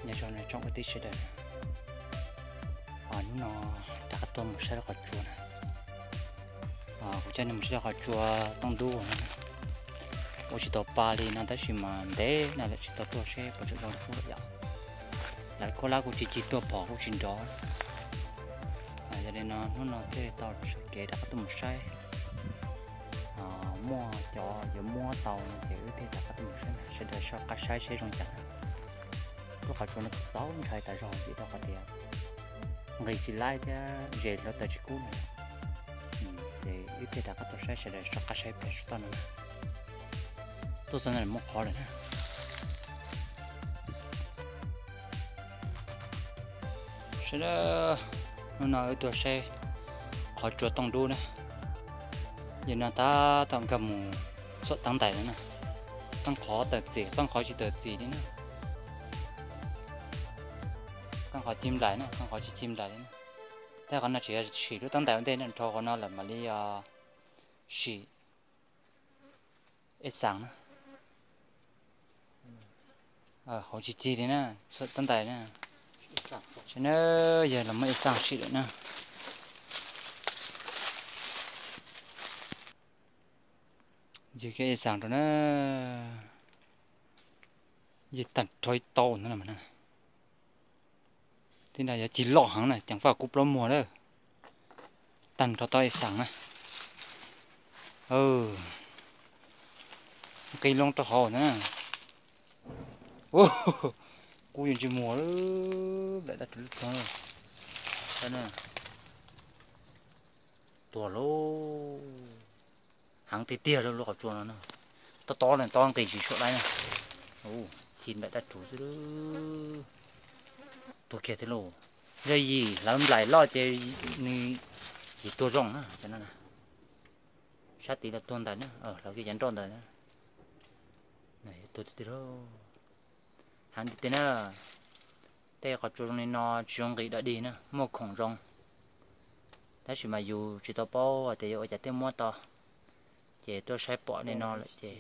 Nyob zoo tsoom kwv tij sawv daws, hnub no rov qab tuaj mus saib lub qhov tsua na. Kuv coj nej mus saib lub qhov tsua tooj dub no. Ua tsis tau pa li no tab sis mas ntev no lawm tsis tau tuaj seb puas tseem zoo li qub lawm yom. Lawv khaub hlab kuj tsis cig tuaj phom kuj tsis nrov. Yog li no hnub no thiaj li tau sawv kev rov qab tuaj mus saib. Muaj cov yuav muab tau no ces wb thiaj rov qab tuaj mus saib na, sawv daws soj qab saib seb zoo cas na. Lub qhov tsua no txaus ntshai tas zog vim rau qhov tias nqis tsis laib thiab zes hluav taws tsis kub no. Ces wb thiaj rov qab tuaj saib, sawv daws soj qab saib pliag tso toj no na. Tuaj txog ntawm muaj qhov lawm na. Sawv daws, hnub no wb tuaj saib qhov tsua tooj dub na. Yog no tab tom nkag mus txhuam tab ntais no na. Qeej qhov tawm txim, qeej qhov tsis tawm txim li na. Qeej qhov ci nplaim na, qeej qhov tsis ci nplaim li na. Tab qhov no tsis yog sim lub tab ntais ua ntej na, dhau qhov no lawm mam li sim ej xaam na. Hauv tsis ci li na, txhuam tab ntais na. Sawv daws, yog los muab ej xaam sim lawm na. Yog kiag ej xaam rau na. Yog tag nrho ib tau no na. Tib nrag yog ci loj heev na, ceev faj kub plaub muag lawm. Tag nrho tau ej xaam na. Nqis loo rau hauv na. Kub yuav ntsej muag lawm, nplaim dab rhuv lub tog. Tuag lauj. Heev tiag tiag lub qhov tsua no na. Tob tob na, tob nqis tsis suam laib na. Ci nplaim dab rhuv xwb. Tuag kiag thiab lauj. Yog yim hlawv nplaim loj ces nws yim tuag zoo na. Sab tid los tuag ntawd na, hlawv kiag cov nroj ntawd na. Tuag tiag tiag lauj. Heev tiag tiag na. Tej qhov tsua zoo li no tsis zoo nqis dog dig na, muaj khoom zoo. Tab sis mas yus tsis tau paub hais tias yuav ua cas thiaj muab tau. Ces tuaj saib pom li no lawm ces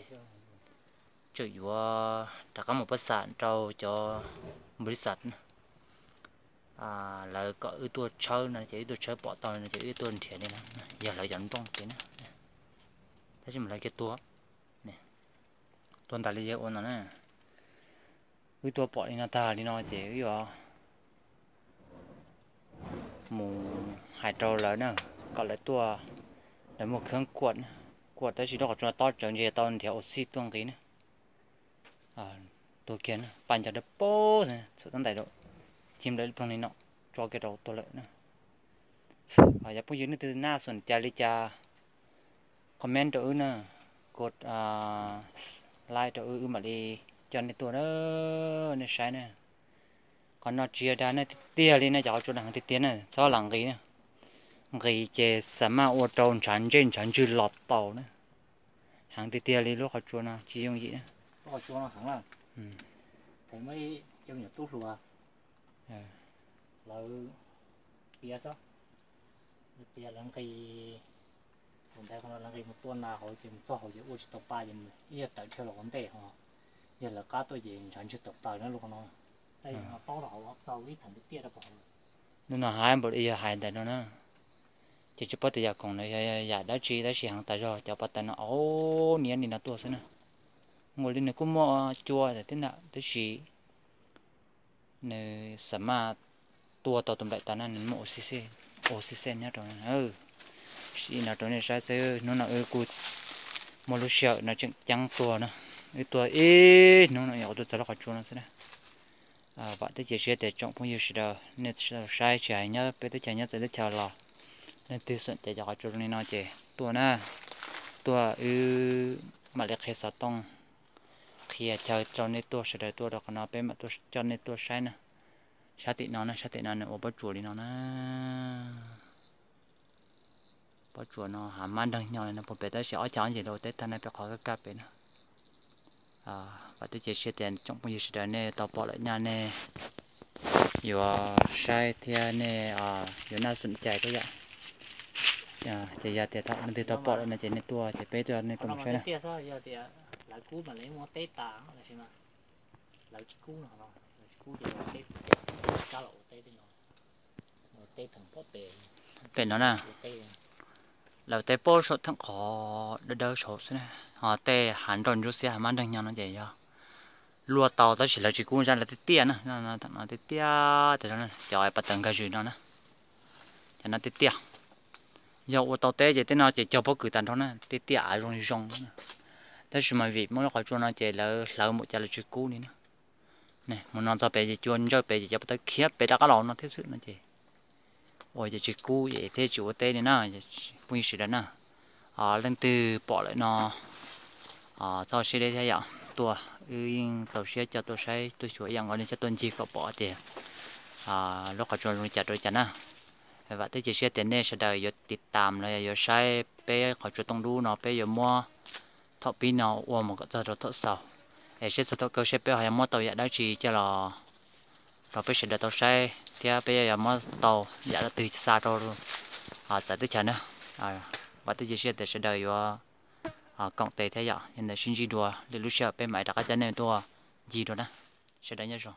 tseem yuav rov qab mus pab xam rau cov npau li xam na. Lawv kom wb tuaj tshawb no ces wb tuaj tshawb pom tau no ces wb tuaj nrhiav li no, yog lawv cov nplooj ces na. Tab sis mas lawv kiag tuag. Tuag ntawd li yog ua no na. Wb tuaj pom li no tag li no ces wb yuav mus hais rau lawv na, kom lawv tuaj, lawv muaj kheeb kuam, kuam tab sis lub qhov tsua tob tsawv ntshe tau nrhiav ua xij tuaj nqis na. Tuag kiag na, paj nco dawb paug txhuam tab ntais rau, ci nplaim ploog li no, tso kiag rau tuag lawm na. Yog phooj ywg leej twg naj xum cas li cas comment rau wb na, kod like rau wb, wb mam li coj nej tuaj na, nej saib na. Qhov no tsis yog dag nej tiag tiag li na, cov qhov tsua no heev tiag tiag na, txhob lam nqis na. Nqis ces xam maj ua rau ntshav ntsej ntshav ntswg los tau na. Heev tiag tiag li lub qhov tsua no tsis yooj yim na. Lub qhov tsua no heev na. Thaum muaj ib cov me nyuam tub hluas, lawv piav xwb, lawv piav lawv nqis, tus ntawd qhov no lawv nqis mus tua nas hauv ces mus txog hauv ces ua tsis tau pa ces ib yam tawm dhia los ua ntej ho, yog lawv qab tuaj ces ntshav ntswg tawm plaws na lub qhov no. Tab sis no taub rau hauv tau ib thaum tiaj rau hauv. Hnub no hais npaum li yog hais ntawm no na, ces tsis paub tias yam khoom no yog yam dab tsi tab sis heev tas zog, cov pov tawm no au niab li no tuaj xwb na. Nkaus li nws kuj muaj cua thiab ntag tab sis nws xam maj tua tau tus nplaim tas na, nws muaj ua xij xej nyob rau, sim no rau nej saib xwb. Hnub no wb kuj muaj lub sij hawm no tseem ceeb tuaj na, wb tuaj ib hnub no yog kuv tuaj txog lub qhov tsua no xwb na. Vam thiab cia siab tias tsoom phooj ywg sawv daws nej saib tsis hais nyob peb teb chaws nyob txawv teb chaws los leej twg xom cai cov qhov tsua zoo li no ces tuaj na, tuaj wb mam li qhia xov tooj, qhia chaw rau nej tuaj, sawv daws tuaj rau qhov no peb mam coj nej tuaj saib na. Sab tim no na, sab tim no nws ua pob tsuas li no na. Pob tsuas no hav mab nreeg nyo li no puag pem tab sis ob cag ob ceg los ua teb tag no pem qhov kaj kaj pem na. Vam thiab cia siab tias tsoom phooj ywg sawv daws nej tau pom lawm nyaj nej yuav saib thiab nej yuav naj xom cai thiab yom. Ces yog tias thaum leej twg tau pom lawm no ces nej tuaj ces peb tuaj nej tuaj mus saib na. Pem no na, lawv teb puag saum theem qhov dawb dawb saud xwb na, ho tej hav nroj ntsuab xiab hav mab nreeg nyo no ces yog luaj tau tab sis lawv tsis kub zaj, lawv tiaj tiaj na, tiaj tiaj, cov pas taws nkag zws no na, cov no tiaj tiaj. Yog ua tau teb ces tej no ces cog pob kws tag nrho na, tiaj tiaj av zoo zoo. Tab sis mas vim muaj lub qhov tsua no ces lawv hlawv npaum cas lawv tsis kub li na. Mus no txog pem ces cua ntsawj pem ces cov pas taws khiav pem rov qab los no thiab xwb no ces ua ces tsis kub ces thiaj tsis ua teb li na. Phooj ywg sawv daws na, leej twg pom lawm no txhob siab deb thiab yom, tuaj wb yeej txaus siab coj tuaj saib tuaj xyuas ib yam nkaus li, coj tuaj ncig kom pom tias lub qhov tsua zoo li cas rau li cas na. Vam thiab cia siab tias nej sawv daws yuav tiv tam los yog yuav saib peb qhov tsua tooj dub no, peb yuav muab thaum pib no ua mus kom txog rau thaum xaus, es seb txog thaum kawg seb peb ho yuav muab tau yam dab tsi coj los rau peb sawv daws tau saib thiab peb yuav muab tau yam dab tsi xa rau txawv teb chaws na. Vam thiab cia siab tias sawv daws yuav koom tes thiab yom, yog ntawd sib ntsib dua lwm lub sij hawm peb mam rov qab coj nej tuaj ncig dua na. Sawv daws nyob zoo.